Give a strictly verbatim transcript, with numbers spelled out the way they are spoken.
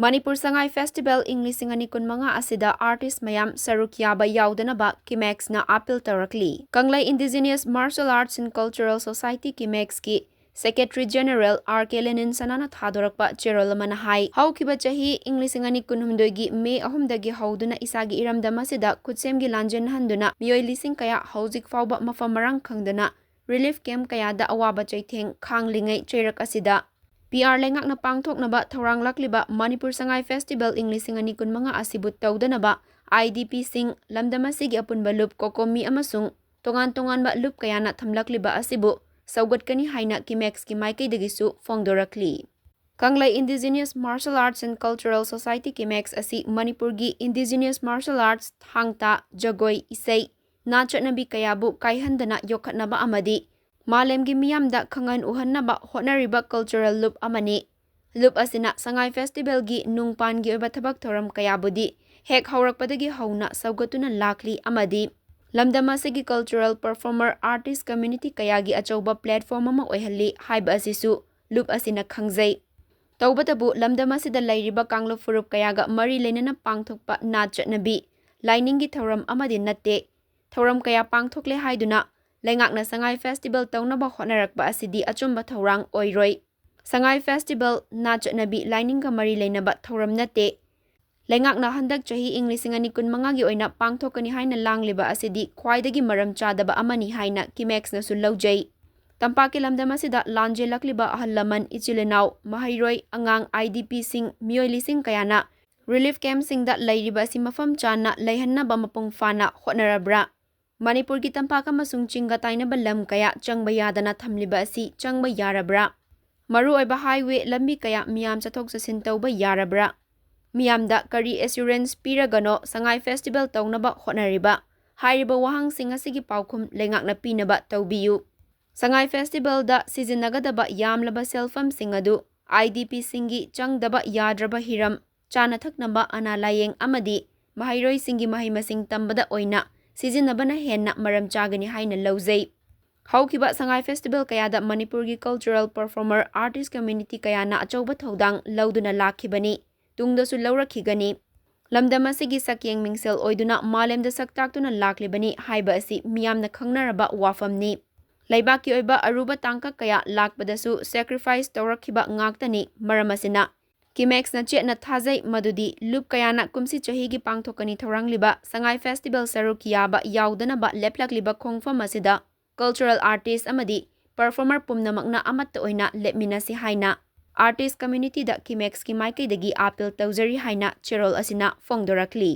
Manipur Sangai festival ꯏꯪ ꯂꯤꯁꯤꯡ ꯑꯅꯤ ꯀꯨꯟꯃꯉꯥ ꯑꯁꯤꯗ ꯑꯥꯔꯇꯤꯁ꯭ꯠ ꯃꯌꯥꯝ ꯁꯔꯨꯛ ꯌꯥꯕ ꯌꯥꯎꯗꯅꯕ ꯀꯤꯃꯦꯛꯁꯅ ꯑꯥꯄꯤꯜ ꯇꯧꯔꯛꯂꯤ꯫ Kanglei indigenous martial arts and cultural society, ꯀꯤꯃꯦꯛꯁꯀꯤ ꯁꯦꯀ꯭ꯔꯦꯇꯔꯤ ꯖꯦꯅꯔꯦꯜ ꯑꯥꯔ ꯀꯦ ꯂꯦꯅꯤꯟꯁꯅꯥꯅ ꯊꯥꯗꯣꯔꯛꯄ ꯆꯦꯔꯣꯜ ꯑꯃꯅ ꯍꯥꯏ, ꯍꯧꯈꯤꯕ ꯆꯍꯤ ꯏꯪ ꯂꯤꯁꯤꯡ ꯑꯅꯤ ꯀꯨꯟꯍꯨꯝꯗꯣꯏꯒꯤ ꯃꯦ ꯑꯍꯨꯝꯗꯒꯤ ꯍꯧꯗꯨꯅ ꯏꯁꯥꯒꯤ ꯏꯔꯝꯗꯝ ꯑꯁꯤꯗ ꯈꯨꯠꯁꯦꯝꯒꯤ ꯂꯥꯟꯖꯦꯟ ꯍꯟꯗꯨꯅ ꯃꯤꯑꯣꯏ ꯂꯤꯁꯤꯡ ꯀꯌꯥ ꯍꯧꯖꯤꯛ ꯐꯥꯎꯕ ꯃꯐꯝ ꯃꯔꯥꯡ ꯈꯪꯗꯅ ꯔꯤꯂꯤꯐ ꯀꯦꯝꯞ ꯀꯌꯥꯗ ꯑꯋꯥꯕ ꯆꯩꯊꯦꯡ ꯈꯥꯡꯂꯤꯉꯩ ꯆꯩꯔꯛ ꯑꯁꯤꯗ ꯄꯤ ꯑꯥꯔ ꯂꯩꯉꯥꯛꯅ ꯄꯥꯡꯊꯣꯛꯅꯕ ꯊꯧꯔꯥꯡ ꯂꯥꯛꯂꯤꯕ ꯃꯅꯤꯄꯨꯔ ꯁꯉꯥꯏ ꯐꯦꯁꯇꯤꯚꯦꯜ ꯏꯪ ꯂꯤꯁꯤꯡ ꯑꯅꯤ ꯀꯨꯟꯃꯉꯥ ꯑꯁꯤꯕꯨ ꯇꯧꯗꯅꯕ ꯑꯥꯏ ꯗꯤ ꯄꯤꯁꯤꯡ, ꯂꯝꯗꯝ ꯑꯁꯤꯒꯤ ꯑꯄꯨꯟꯕ ꯂꯨꯞ ꯀꯣꯀꯣꯃꯤ ꯑꯃꯁꯨꯡ ꯇꯣꯉꯥꯟ ꯇꯣꯉꯥꯟꯕ ꯂꯨꯞ ꯀꯌꯥꯅ ꯊꯝꯂꯛꯂꯤꯕ ꯑꯁꯤꯕꯨ ꯁꯧꯒꯠꯀꯅꯤ ꯍꯥꯏꯅ ꯀꯤꯃꯦꯛꯁꯀꯤ ꯃꯥꯏꯀꯩꯗꯒꯤꯁꯨ ꯐꯣꯡꯗꯣꯔꯛꯂꯤ꯫ Kanglei indigenous martial arts and cultural society, KIMACS ꯑꯁꯤ ꯃꯅꯤꯄꯨꯔꯒꯤ ꯏꯟꯗꯤꯖꯤꯅ꯭ꯌꯁ ꯃꯥꯔꯁꯦꯜ ꯑꯥꯔꯠꯁ, ꯊꯥꯡ ꯇꯥ, ꯖꯒꯣꯏ, ꯏꯁꯩ, ꯅꯥꯠ ꯆꯠꯅꯕꯤ ꯀꯌꯥꯕꯨ ꯀꯥꯏꯍꯟꯗꯅ ꯌꯣꯛꯈꯠꯅꯕ ꯑꯃꯗꯤ ꯃꯥꯂꯦꯝꯒꯤ ꯃꯤꯌꯥꯝꯗ ꯈꯪꯍꯟ ꯎꯍꯟꯅꯕ ꯍꯣꯠꯅꯔꯤꯕ ꯀꯜꯆꯔꯦꯜ ꯂꯨꯞ ꯑꯃꯅꯤ꯫ ꯂꯨꯞ ꯑꯁꯤꯅ ꯁꯉꯥꯏ ꯐꯦꯁꯇꯤꯚꯦꯜꯒꯤ ꯅꯨꯡꯄꯥꯟꯒꯤ ꯑꯣꯏꯕ ꯊꯕꯛ ꯊꯧꯔꯝ ꯀꯌꯥꯕꯨꯗꯤ ꯍꯦꯛ ꯍꯧꯔꯛꯄꯗꯒꯤ ꯍꯧꯅ ꯁꯧꯒꯠꯇꯨꯅ ꯂꯥꯛꯂꯤ ꯑꯃꯗꯤ ꯂꯝꯗꯝ ꯑꯁꯤꯒꯤ ꯀꯜꯆꯔꯦꯜ ꯄꯔꯐꯣꯔꯃꯔ, ꯑꯥꯔꯇꯤꯁ꯭ꯠ ꯀꯝꯃ꯭ꯌꯨꯅꯤꯇꯤ ꯀꯌꯥꯒꯤ ꯑꯆꯧꯕ ꯄ꯭ꯂꯦꯠꯐꯣꯔꯝ ꯑꯃ ꯑꯣꯏꯍꯜꯂꯤ ꯍꯥꯏꯕ ꯑꯁꯤꯁꯨ ꯂꯨꯞ ꯑꯁꯤꯅ ꯈꯪꯖꯩ꯫ ꯇꯧꯕꯇꯕꯨ ꯂꯝꯗꯝ ꯑꯁꯤꯗ ꯂꯩꯔꯤꯕ ꯀꯥꯡꯂꯨꯞ ꯐꯨꯔꯨꯞ ꯀꯌꯥꯒ ꯃꯔꯤ ꯂꯩꯅꯅ ꯄꯥꯡꯊꯣꯛꯄ ꯅꯥꯠ ꯆꯠꯅꯕꯤ, ꯂꯥꯏꯅꯤꯡꯒꯤ ꯊꯧꯔꯝ ꯑꯃꯗꯤ ꯅꯠꯇꯦ꯫ ꯊꯧꯔꯝ ꯀꯌꯥ ꯄꯥꯡꯊꯣꯛꯂꯦ ꯍꯥꯏꯗꯨꯅ ꯂꯩꯉꯥꯛꯅ ꯁꯉꯥꯏ ꯐꯦꯁꯇꯤꯚꯦꯜ ꯇꯧꯅꯕ ꯍꯣꯠꯅꯔꯛꯄ ꯑꯁꯤꯗꯤ ꯑꯆꯨꯝꯕ ꯊꯧꯔꯥꯡ ꯑꯣꯏꯔꯣꯏ꯫ ꯁꯉꯥꯏ ꯐꯦꯁꯇꯤꯚꯦꯜ ꯅꯥꯠ ꯆꯠꯅꯕꯤ, ꯂꯥꯏꯅꯤꯡꯒ ꯃꯔꯤ ꯂꯩꯅꯕ ꯊꯧꯔꯝ ꯅꯠꯇꯦ꯫ ꯂꯩꯉꯥꯛꯅ ꯍꯟꯗꯛ ꯆꯍꯤ ꯏꯪ ꯂꯤꯁꯤꯡ ꯑꯅꯤ ꯀꯨꯟꯃꯉꯥꯒꯤ ꯑꯣꯏꯅ ꯄꯥꯡꯊꯣꯛꯀꯅꯤ ꯍꯥꯏꯅ ꯂꯥꯡꯂꯤꯕ ꯑꯁꯤꯗꯤ ꯈ꯭ꯋꯥꯏꯗꯒꯤ ꯃꯔꯝ ꯆꯥꯗꯕ ꯑꯃꯅꯤ ꯍꯥꯏꯅ ꯀꯤꯃꯦꯛꯁꯅꯁꯨ ꯂꯧꯖꯩ꯫ ꯇꯝꯄꯥꯛꯀꯤ ꯂꯝꯗꯝ ꯑꯁꯤꯗ ꯂꯥꯟꯖꯦꯜꯂꯛꯂꯤꯕ ꯑꯍꯜ ꯂꯃꯟ, ꯏꯆꯤꯜ ꯏꯅꯥꯎ, ꯃꯍꯩꯔꯣꯏ, ꯑꯉꯥꯡ, ꯑꯥꯏ ꯗꯤ ꯄꯤꯁꯤꯡ, ꯃꯤꯑꯣꯏ ꯂꯤꯁꯤꯡ ꯀꯌꯥꯅ ꯔꯤꯂꯤꯐ ꯀꯦꯝꯞꯁꯤꯡꯗ ꯂꯩꯔꯤꯕ ꯑꯁꯤ ꯃꯐꯝ ꯆꯥꯅ ꯂꯩꯍꯟꯅꯕ ꯃꯄꯨꯡ ꯐꯥꯅ ꯍꯣꯠꯅꯔꯕ꯭ꯔꯥ? ꯃꯅꯤꯄꯨꯔꯒꯤ ꯇꯝꯄꯥꯛ ꯑꯃꯁꯨꯡ ꯆꯤꯡꯒ ꯇꯥꯏꯅꯕ ꯂꯝ ꯀꯌꯥ ꯆꯪꯕ ꯌꯥꯗꯅ ꯊꯝꯂꯤꯕ ꯑꯁꯤ ꯆꯪꯕ ꯌꯥꯔꯕ꯭ꯔꯥ? ꯃꯔꯨꯑꯣꯏꯕ ꯍꯥꯏꯋꯦ ꯂꯝꯕꯤ ꯀꯌꯥ ꯃꯤꯌꯥꯝ ꯆꯠꯊꯣꯛ ꯆꯠꯁꯤꯟ ꯇꯧꯕ ꯌꯥꯔꯕ꯭ꯔꯥ? ꯃꯤꯌꯥꯝꯗ ꯀꯔꯤ ꯑꯦꯁꯨꯔꯦꯟꯁ ꯄꯤꯔꯒꯅꯣ ꯁꯉꯥꯏ ꯐꯦꯁꯇꯤꯚꯦꯜ ꯇꯧꯅꯕ ꯍꯣꯠꯅꯔꯤꯕ? ꯍꯥꯏꯔꯤꯕ ꯋꯥꯍꯪꯁꯤꯡ ꯑꯁꯤꯒꯤ ꯄꯥꯎꯈꯨꯝ ꯂꯩꯉꯥꯛꯅ ꯄꯤꯅꯕ ꯇꯧꯕꯤꯌꯨ꯫ ꯁꯉꯥꯏ ꯐꯦꯁꯇꯤꯚꯦꯜꯗ ꯁꯤꯖꯤꯟꯅꯒꯗꯕ ꯌꯥꯝꯂꯕ ꯁꯦꯜꯐꯝꯁꯤꯡ ꯑꯗꯨ ꯑꯥꯏ ꯗꯤ ꯄꯤꯁꯤꯡꯒꯤ ꯆꯪꯗꯕ ꯌꯥꯗ꯭ꯔꯕ ꯍꯤꯔꯝ, ꯆꯥꯅ ꯊꯛꯅꯕ, ꯑꯅꯥ ꯂꯥꯌꯦꯡ ꯑꯃꯗꯤ ꯃꯍꯩꯔꯣꯏꯁꯤꯡꯒꯤ ꯃꯍꯩ ꯃꯁꯤꯡ ꯇꯝꯕꯗ ꯑꯣꯏꯅ ꯁꯤꯖꯤꯟꯅꯕꯅ ꯍꯦꯟꯅ ꯃꯔꯝ ꯆꯥꯒꯅꯤ ꯍꯥꯏꯅ ꯂꯧꯖꯩ꯫ ꯍꯧꯈꯤꯕ ꯁꯉꯥꯏ ꯐꯦꯁꯇꯤꯚꯦꯜ ꯀꯌꯥꯗ ꯃꯅꯤꯄꯨꯔꯒꯤ ꯀꯜꯆꯔꯦꯜ ꯄꯔꯐꯣꯔꯃꯔ, ꯑꯥꯔꯇꯤꯁ꯭ꯠ ꯀꯝꯃ꯭ꯌꯨꯅꯤꯇꯤ ꯀꯌꯥꯅ ꯑꯆꯧꯕ ꯊꯧꯗꯥꯡ ꯂꯧꯗꯨꯅ ꯂꯥꯛꯈꯤꯕꯅꯤ꯫ ꯇꯨꯡꯗꯁꯨ ꯂꯧꯔꯛꯈꯤꯒꯅꯤ꯫ ꯂꯝꯗꯝ ꯑꯁꯤꯒꯤ ꯁꯛꯌꯦꯡ ꯃꯤꯡꯁꯦꯜ ꯑꯣꯏꯗꯨꯅ ꯃꯥꯂꯦꯝꯗ ꯁꯛ ꯇꯥꯛꯇꯨꯅ ꯂꯥꯛꯂꯤꯕꯅꯤ ꯍꯥꯏꯕ ꯑꯁꯤ ꯃꯤꯌꯥꯝꯅ ꯈꯪꯅꯔꯕ ꯋꯥꯐꯝꯅꯤ꯫ ꯂꯩꯕꯥꯛꯀꯤ ꯑꯣꯏꯕ ꯑꯔꯨꯕ ꯇꯥꯡꯀꯛ ꯀꯌꯥ ꯂꯥꯛꯄꯗꯁꯨ sacrifice ꯇꯧꯔꯛꯈꯤꯕ ꯉꯥꯛꯇꯅꯤ꯫ ꯃꯔꯝ ꯑꯁꯤꯅ ꯀꯤꯃꯦꯛꯁꯅ ꯆꯦꯠꯅ ꯊꯥꯖꯩ ꯃꯗꯨꯗꯤ ꯂꯨꯞ ꯀꯌꯥꯅ ꯀꯨꯝꯁꯤ ꯆꯍꯤꯒꯤ ꯄꯥꯡꯊꯣꯛꯀꯅꯤ ꯊꯧꯔꯥꯡꯂꯤꯕ ꯁꯉꯥꯏ ꯐꯦꯁꯇꯤꯚꯦꯜ ꯁꯔꯨꯛ ꯌꯥꯕ ꯌꯥꯎꯗꯅꯕ ꯂꯦꯞꯂꯛꯂꯤꯕ ꯈꯣꯡꯐꯝ ꯑꯁꯤꯗ cultural artist ꯑꯃꯗꯤ performer ꯄꯨꯝꯅꯃꯛꯅ ꯑꯃꯠꯇ ꯑꯣꯏꯅ ꯂꯦꯞꯃꯤꯟꯅꯁꯤ ꯍꯥꯏꯅ artist communityꯗ ꯀꯤꯃꯦꯛꯁꯀꯤ ꯃꯥꯏꯀꯩꯗꯒꯤ appeal ꯇꯧꯖꯔꯤ ꯍꯥꯏꯅ ꯆꯦꯔꯣꯜ ꯑꯁꯤꯅ ꯐꯣꯡꯗꯣꯔꯛꯂꯤ꯫